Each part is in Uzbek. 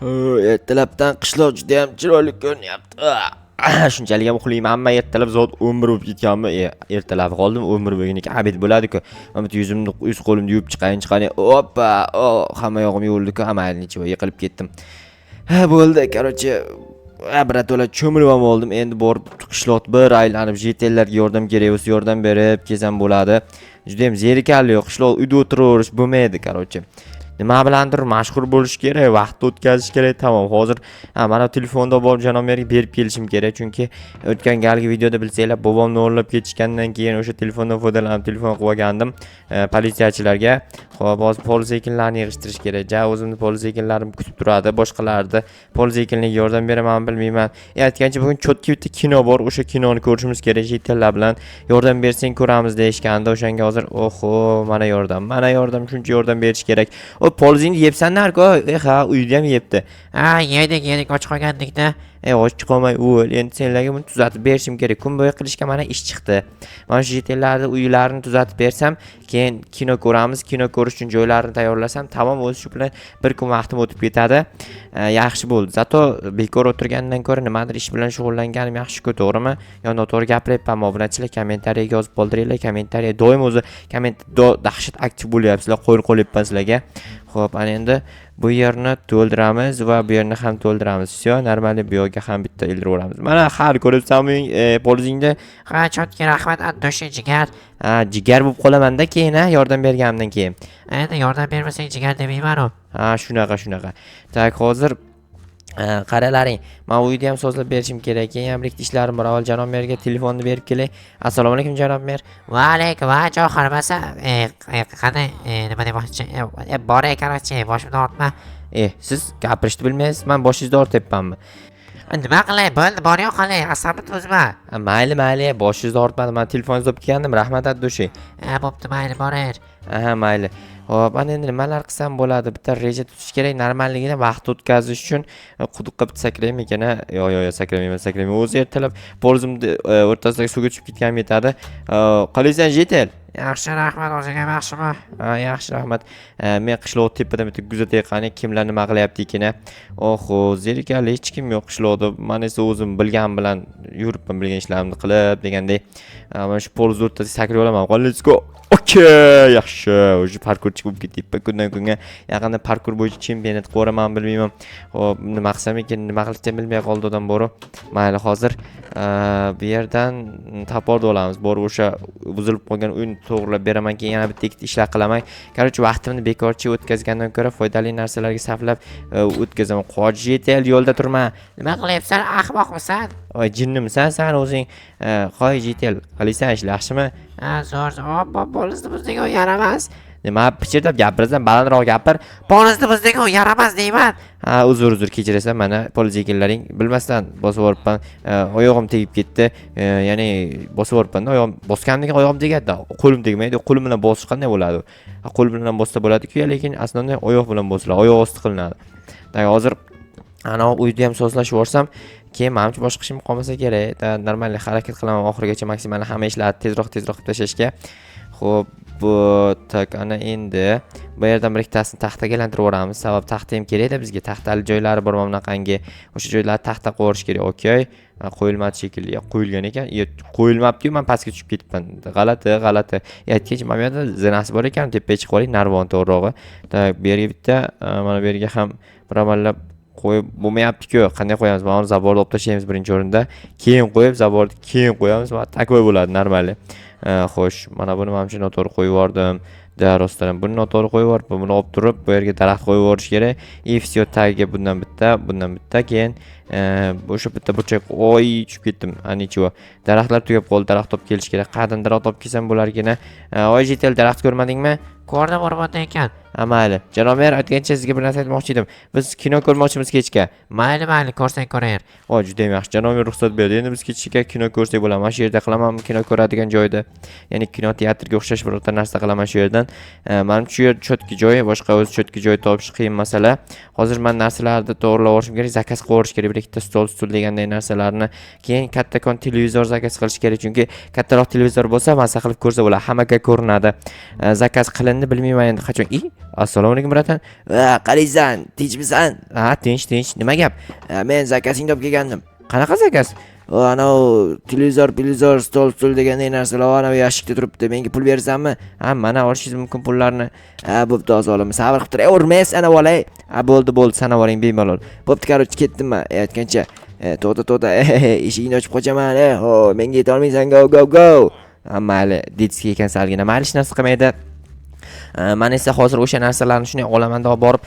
Ertalabdan qishloq juda ham chiroyli ko'rinyapti. Shunchalik ham uxlaymanmi? Ertalab soat 11 bo'lib ketganmi? Ertalab qoldim, 11 bo'lgandan обед bo'ladi-ku. Mana bitta yuzimni, yuz qo'limni yuvib chiqayin, chiqayin. Oppa, o, hamma yog'im yuvildi-ku. Mayli, nechova, yiqilib ketdim. Ha, bo'ldi, короче, birato'la cho'milib ham oldim. Endi borib qishloq bir aylanib, житель larga yordam kerak bo'lsa, yordam berib kelsam bo'ladi. Juda ham zerikarli qishloq, uyda o'tiraverish bo'lmaydi, короче. Nima bilandir mashg'ul bo'lish kerak, vaqt o'tkazish kerak. Tamom, hozir ha, mana telefonda borib janob merga berib kelishim kerak, chunki o'tgan galgi videoda bilsanglar, bobomni o'g'irlab ketishgandan keyin o'sha telefondan foydalanib telefon qilib olgandim politsiyachilarga. Xo'p, hozir polzekinlarni yig'ishtirish kerak. Ja, o'zimni polzekinlarim kutib turadi, boshqalarni polzekinlarga yordam beraman, bilmayman. Aytgancha, bugun чётко bitta kino bor, o'sha kinoni ko'rishimiz kerak житель lar bilan. Yordam bersang ko'ramiz deyishgandi, o'shanga hozir, oho, mana yordam, mana yordam, shuncha yordam berish kerak. O, polzingni yebsan-ku, e ha, uyda ham yebdi. Ha, yedik, yedik, och qolgandikda. E, och qolmay o'l, endi senlarga buni tuzatib berishim kerak. Kun bo'yi qilishga mana ish chiqdi. Mana shu житель larni uylarini tuzatib bersam, keyin kino ko'ramiz. Kino ko'rish uchun joylarini tayyorlasam, tamom, o'zi shu bilan bir kun vaqtim o'tib ketadi. Yaxshi bo'ldi. Зато bekor o'tirgandan ko'ra nimadir ish bilan shug'ullanganim yaxshi-ku, to'g'rimi? Yo noto'g'ri gapiryapmanmi, obunachilar? Kommentariyaga yozib qoldiringlar. Kommentariya doim o'zi komment dahshat aktiv bo'lyapsizlar, qo'l qo'lyapman sizlarga. Xo'p, ana endi bu yerni to'ldiramiz va bu yerni ham to'ldiramiz. Всё, нормально, bu yoqqa ham bitta ildirib yuboramiz. Mana har ko'ribsanmi, polzingda? Ha, чётко, rahmat, от души, jigar. Ha, jigar bo'lib qolaman-da keyin, ha, yordam berganimdan keyin. Endi yordam bermasang, jigar demayman-u. Ha, shunaqa, shunaqa. Так, hozir qaralaring, man uyda ham sozlab berishim kerak. Keyin ham bir ikkita ishlarim bor. Avval janob merga telefonni berib kelay. Assalomu alaykum, janob mer. Va alaykum, va johir masa, qanday, nima demoqchi, bor короче, boshimni ortma. Siz gapirishni bilmaysiz, man boshingizni ortyapmanmi? Nima qilay, bo'ldi, bor yo'q qilay, asabimni buzma. Ha, mayli, mayli, boshingizni ortmadim. Man telefoningizni olib kelgandim. Rahmat от души. Ha, bo'pti, mayli, boraver. Aha, mayli. Xo'p, ana endi nimalar qilsam bo'ladi? Bitta reja tuzish kerak, normalligida vaqt o'tkazish uchun quduqqa bitta sakraymikan, a? Yo'q, yo'q, yo'q, sakramayman, sakramayman. O'zi ertalab polzimni o'rtasidagi suvga tushib ketganim yetadi. Qalaysan, житель? Yaxshi, rahmat, o'zing ham yaxshimi? Ha, yaxshi, rahmat. Men qishloq tepadan bitta kuzatay, qani kimlar nima qilyapti ekan, a? Oho, zerikarli, hech kim yo'q qishloqda. Man esa o'zim bilgan bilan yuribman, bilgan ishlarimni qilib degandek. Mana shu polz o'rtasida sakrab olaman. Let's go. Okey, yaxshi. Уже parkurchi bo'lib ketyapman kundan kunga. Yaqinda parkur bo'yicha chempionat qilib bilmayman. Xo'p, nima qilsam ekan, nima qilishni bilmay qoldi odam boru. Mayli, hozir bu yerdan топор ni olamiz. Borib o'sha buzilib qolgan uyni to'g'rilab beraman, keyin yana bitta ikkita ishlar qilaman. Короче, vaqtimni bekorchi o'tkazgandan ko'ra foydali narsalarga sarflab o'tkazaman. Qoch, житель, yo'lda turma. Nima qilyapsan, ahmoqmisan? Voy, jinnimisan san o'zing? Qo'y, житель, qalaysan, ishlar yaxshimi? Ha, zo'r, zo'r, hop, polizni buzding, u yaramas. Nima pichirdab gapirasan, balandroq gapir. Polizni buzding, u yaramas deyman. Ha, uzr, uzr, kechirasan, mana polizekinlaring bilmasdan bosib yuboribman. Oyog'im tegib ketdi. Ya'ni bosib yuboribman-da, oyog'im bosgandan keyin oyog'im tegadi, qo'lim tegmaydi. Qo'lim bilan bosish qanday bo'ladi? Ha, qo'l bilan bossa bo'ladi-ku, lekin aslida oyoq bilan bosiladi, oyoq osti qilinadi. Так, hozir ana uyda ham sozlashib yuborsam, keyin manimcha boshqa ishim qolmasa kerak. Да, нормально harakat qilaman oxirigacha maksimal hamma ishlarni tezroq tezroq qilib tashlashga. Xo'p, bu так, ana endi bu yerdan bir ikkitasini taxtaga aylantirib yuboramiz. Sabab taxta ham kerakda bizga. Taxtali joylari bor mana bunaqangi. O'sha joylarni taxta qilib yuborish kerak. Okey. Ha, qo'yilmadi shekilli. Yo, qo'yilgan ekan. Yo, qo'yilmabdi-yu, man pastga tushib ketibman. G'alati, g'alati. Aytgancha, mana bu yerda zinasi bor ekan, tepaga chiqib oling, narvon to'g'rirog'i. Так, bu yerga bitta, mana bu yerga ham bir amallab qo'yib bo'lmayapti-ku. Qanday qo'yamiz? Mana забор ni olib tashlaymiz birinchi o'rinda. Keyin qo'yib, забор ni keyin qo'yamiz va такой bo'ladi, нормально. Xo'sh, mana buni manimcha noto'g'ri qo'yib yubordim. Да, rostdan ham buni noto'g'ri qo'yib yuboribman. Buni olib turib, bu yerga daraxt qo'yib yuborish kerak. И всё, tagiga bundan bitta, bundan bitta, keyin o'sha bitta burchak, oy, tushib ketdim. A, ничего. Daraxtlar tugab qoldi, daraxt topib kelish kerak. Qayerdan daraxt topib kelsam bo'lar ekan? Oy, житель, daraxt ko'rmadingmi? Ko'rdim, o'rmonda ekan. Ha, mayli. Janob mer, aytgancha sizga bir narsa aytmoqchi edim. Biz kino ko'rmoqchimiz kechga. Mayli, mayli, ko'rsang ko'raver. Voy, juda ham yaxshi. Janob mer ruxsat berdi. Endi biz kechga kino ko'rsak bo'ladi. Mana shu yerda qilamanmi kino ko'radigan joyda? Ya'ni kino teatrga o'xshash birorta narsa qilaman shu yerdan. Manimcha, shu yer чётки joy, boshqa o'zi чётки joy topish qiyin masala. Hozir man narsalarni to'g'irlab olishim kerak, заказ qilib yuborish kerak bir ikkita stol, stul deganday narsalarni. Keyin kattakon televizor заказ qilish kerak, chunki kattaroq televizor bo'lsa, maza qilib ko'rsa bo'ladi, hammaga ko'rinadi. Заказ qilindi, bilmayman endi qachon. I, assalomu alaykum, братан. Qalaysan, tinchmisan? Ha, tinch, tinch. Nima gap? Men заказ ingni olib kelgandim. Qanaqa заказ? Anavi televizor, televizor, stol, stul deganday narsalar anavi yashikda turibdi. Menga pul bersanmi? Ha, mana, olishingiz mumkin pullarni. Ha, bo'pti, hozir olaman. Sabr qilib tur. Urmaysiz ana bolay. Ha, bo'ldi, bo'ldi, sanab oling bemalol. Bo'pti, короче, ketdim man. Aytgancha, to'xta, to'xta, eshigingni ochib qochaman. Ho, menga yetolmaysan, go, go, go. Ha, mayli, детский ekan salgina, mayli, hech narsa qilmaydi. Man esa hozir o'sha narsalarni shunday olamanda olib borib,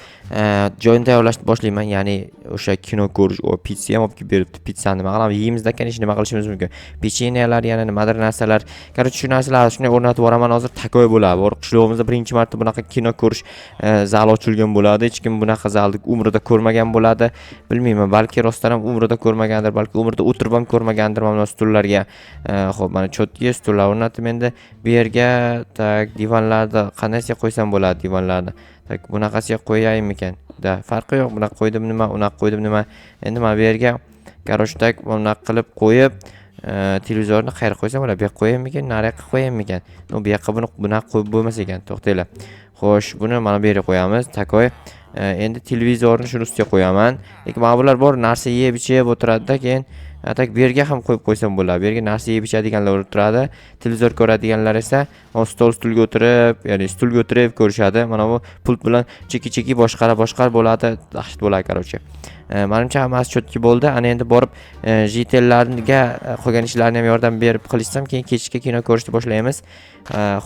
joyini tayyorlashni boshlayman, ya'ni o'sha kino ko'rish. O, pitsa ham olib kelib beribdi. Pitsani nima qilamiz, yeymizda ekan, nima qilishimiz mumkin? Pechenyelar, yana nimadir narsalar. Короче, shu narsalarni shunday o'rnatib yuboraman hozir. Такой bo'ladi, bor qishlog'imizda birinchi marta bunaqa kino ko'rish zali ochilgan bo'ladi. Hech kim bunaqa zalni umrida ko'rmagan bo'ladi. Bilmayman, balki rostdan ham umrida ko'rmagandir, balki umrida o'tirib ham ko'rmagandir mana stullarga. Ho'p, mana чётки stullar o'rnatib, endi bu yerga, так, divanlarni qandaysiga qo'ysam bo'ladi divanlarni? Так, bunaqasiga qo'yaymikan да, farqi yo'q, bunaqa qo'ydim nima, unaqa qo'ydim nima. Endi mana bu yerga, короче, так, bunaqa qilib qo'yib, televizorni qayerga qo'ysam bo'ladi? Bu yoqqa qo'yaymikan, nariyoqqa qo'yaymikan? No, bu yoqqa buni bunaqa qo'yib bo'lmas ekan, to'xtanglar. Xo'sh, buni mana bu yerga qo'yamiz, такой. Endi televizorni shuni ustiga qo'yaman, lekin mana bular bor, narsa yeb ichib o'tiradida. Keyin так, bu yerga ham qo'yib qo'ysam bo'ladi. Bu yerga narsa yeb ichadiganlar o'tiradi, televizor ko'radiganlar esa stol, stulga o'tirib, ya'ni stulga o'tirib ko'rishadi. Mana bu pult bilan cheki cheki boshqara boshqar bo'ladi, dahshat bo'ladi. Короче, manimcha, hammasi чётки bo'ldi. Ana endi borib житель larga qolgan ishlarni ham yordam berib qilishsam, keyin kechki kino ko'rishni boshlaymiz.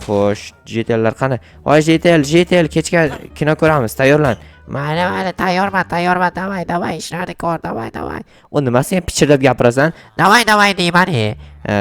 Xo'sh, житель lar qani? Voy, житель, житель, kechga kino ko'ramiz, tayyorlan. Mayli, mayli, tayyorman, tayyorman, давай, давай, ishlarni ko'r, давай, давай. U nima, sen pichirlab gapirasan? Давай, давай deyman, e.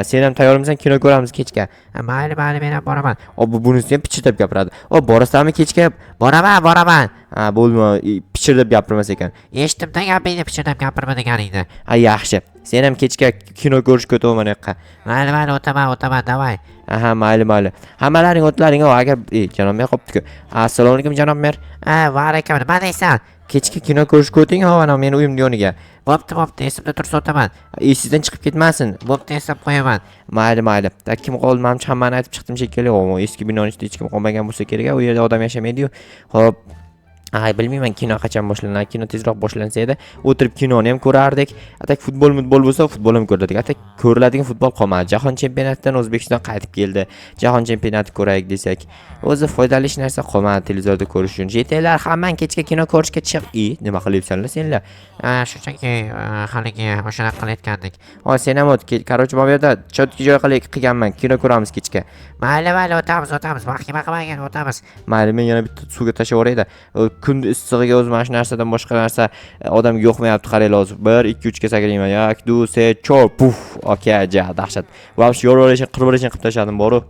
Sen ham tayyormisan? Kino ko'ramiz kechga. Mayli, mayli, men ham boraman. O, bu bunisi ham pichirlab gapiradi. O, borasanmi kechga? Boraman, boraman. Ha, bo'ldi, pichirlab gapirmas ekan. Eshitdim-da gapingni, pichirlab gapirma deganingni. Ha, yaxshi, sen ham kechga kino ko'rishga o'taman mana yoqqa. Mayli, mayli, o'taman, o'taman, давай. Aha, mayli, mayli, hammalaring o'tlaring. Agar janob mer qolibdi-ku. Assalomu alaykum, janob mer. Ha, va alaykum, nima deysan? Kechki kino ko'rishga o'ting, ha, mana meni uyimni yoniga. Bo'pti, bo'pti, esimda tursa o'taman. Esingizdan chiqib ketmasin. Bo'pti, eslab qo'yaman. Mayli, mayli. Так, kim qoldi? Manimcha, hammani aytib chiqdim shekilli. O, eski binoni ichida hech kim qolmagan bo'lsa kerak, u yerda odam yashamaydi-yu. Ho'p, ay, bilmayman, kino qachon boshlanadi. Kino tezroq boshlansa edi, o'tirib kinoni ham ko'rardik. А так futbol mutbol bo'lsa, futbol ham ko'rardik. А так ko'riladigan futbol qolmadi. Jahon chempionatidan O'zbekiston qaytib keldi. Jahon chempionati ko'raylik desak, o'zi foydali hech narsa qolmadi televizorda ko'rish uchun. Житель lar, hammang kechga kino ko'rishga chiq. I, nima qilyapsanlar senlar? Ha, shunchaki haligi o'shanaqa qilayotgandik. O, sen ham o't. Короче, mana bu yerda чётки joy qilganman, kino ko'ramiz kechga. Mayli, mayli, o'tamiz, o'tamiz, vahima qilmagin, o'tamiz. Mayli, men yana bitta suvga tashlab yuborayda. Kun issig'iga o'zi mana shu narsadan boshqa narsa odamga yoqmayapti. Qaranglar, hozir bir, ikki, uchga sakrayman. Як, ду, се, чор, puf! Aka, ja dahshat, вообще, yorib yuborishini, qirib yuborishini qilib tashladim boru.